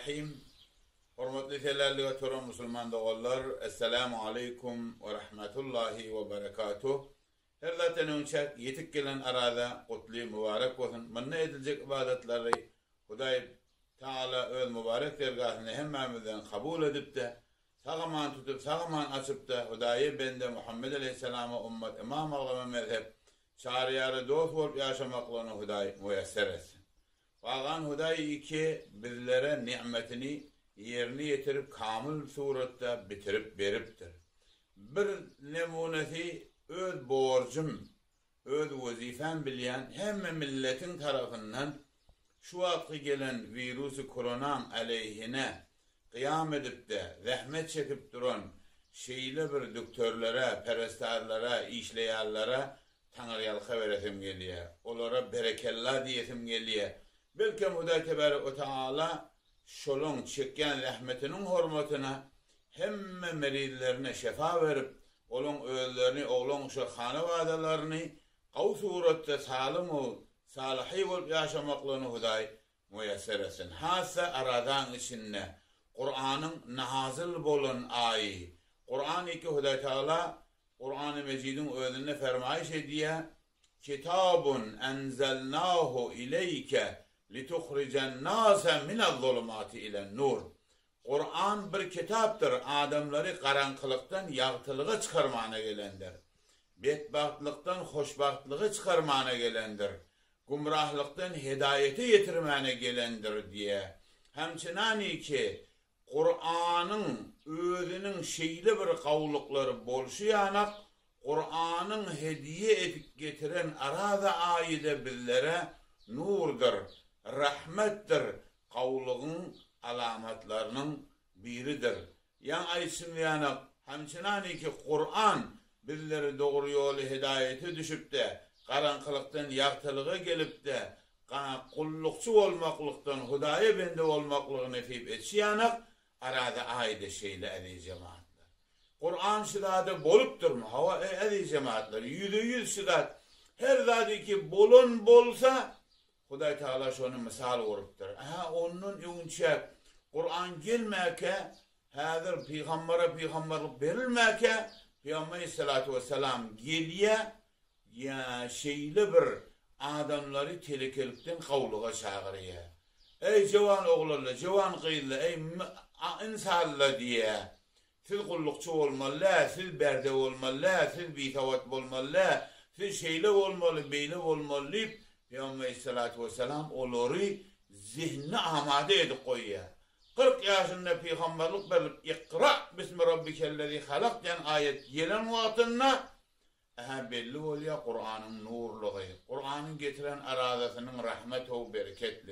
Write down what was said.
Rahim. Hormatly selällige turan musulman doganlar, Esselamu aleýkum we rahmetullahi we berekatuh. Her zatdan öňçäk ýetip gelen Araza gutly mübarek bolsun. Munda ediljek ybadatlary Hudaý Tagala öz mübarek dergahynda hemmämizden kabul edip-de, sag-aman tutup, sag-aman açyp-da, Hudaýa bende Muhammet aleýhissalama ummat Ymam Agzama mezhep, çaryýara dost bolup ýaşamaklygyny Hudaý muýesser etsin. Bagan Hudaý iki bizlere ni'metini ýerine ýetirip kamyl suratda bitirip beripdir. Bir nemunesi öz borjum, öz wezipem bilýän hemme milletiň tarapyndan şu wagtky gelen wirusy koronaň aleýhine gyýam edipde zähmet çekip duran şeýle bir dökterlere, perestarlara, işleýänlere taňyrýalka beresim gelýär. Olara berekella diýesim gelýär. Belkem Hudaý Tebärek we Taala şolaň çekýän zähmetiniň hormatyna hemme merizlerine şefa berip, olaň özlerini, oglan uşak hanabadalaryny gawy suratda salym-u salyhy bolup ýaşamaklaryny Hudaý muýesser etsin. Hassa Arazaň içinde Kuranyň nazyl bolan aýy. Kuran iki Hudaý Tagala Kurany Mejidiň özünde fermaýyş edýär, Kitabun enzelnahu ileýke lituhrijen-nase minez-zulumati ilen-nur. Kuran bir kitapdyr, adamlary garaňkylykdan ýagtylyga çykarmana gelendir. Betbagtlykdan hoşbagtlyga çykarmana gelendir. Gümrahlykdan hedaýete ýetirmäne gelendir diýýär. Hemçinani ki, Kuranyň özüniň şeýle bir gawulyklary bolşy ýanak, Kuranyň hediýe edip getiren Araza aýy-da bizlere nurdyr, rahmetdir, gawulygyň alamatlarynyň biridir. Ýaňy aýtşym ýanak, hemçinani ki, Kuran bizleri dogry ýoly hedaýete düşüp-de, garaňkylykdan ýagtylyga gelip-de, Gullukçy bolmaklykdan Hudaýa bende bolmaklygy nesip etşi ýanak, Araza aýda şeýle eziz jemagatlar. Kuran şu zada bolupdyrmy? Hawa, eý eziz jemagatlar, ýüze-ýüz şu zat. Her zady ki bolan bolsa, Hudaý Tagala şony mysal gurupdyr. Ä ondan öňünçä Kuran gelmäkä, häzir pygambere pygamberlik berilmäkä, Pygamber aleyhissalatu vesselam gelýä, Ýa şeýle bir adamlary telekelikden gawulyga çagyrýa. Eý, jowan oglanlar, jowan gyzlar, eý, ynsanlar diýýä. Siz gullukçy bolmaly däl, siz berde bolmaly däl, siz bisowat bolmaly däl, siz şeýle bolmaly, beýle bolmaly diýip, Pygamber aleyhissalatu wessalam olary zehinli amada edip goýýar. 40 ýaşynda pygamberlik berlip, Ikra bismi rabbikellezi halak diýen aýat gelen wagtynda, Ähä belli bolýa Kuranyň nurlygy, Kuranyň getiren arazasynyň rahmet-ow bereketligi.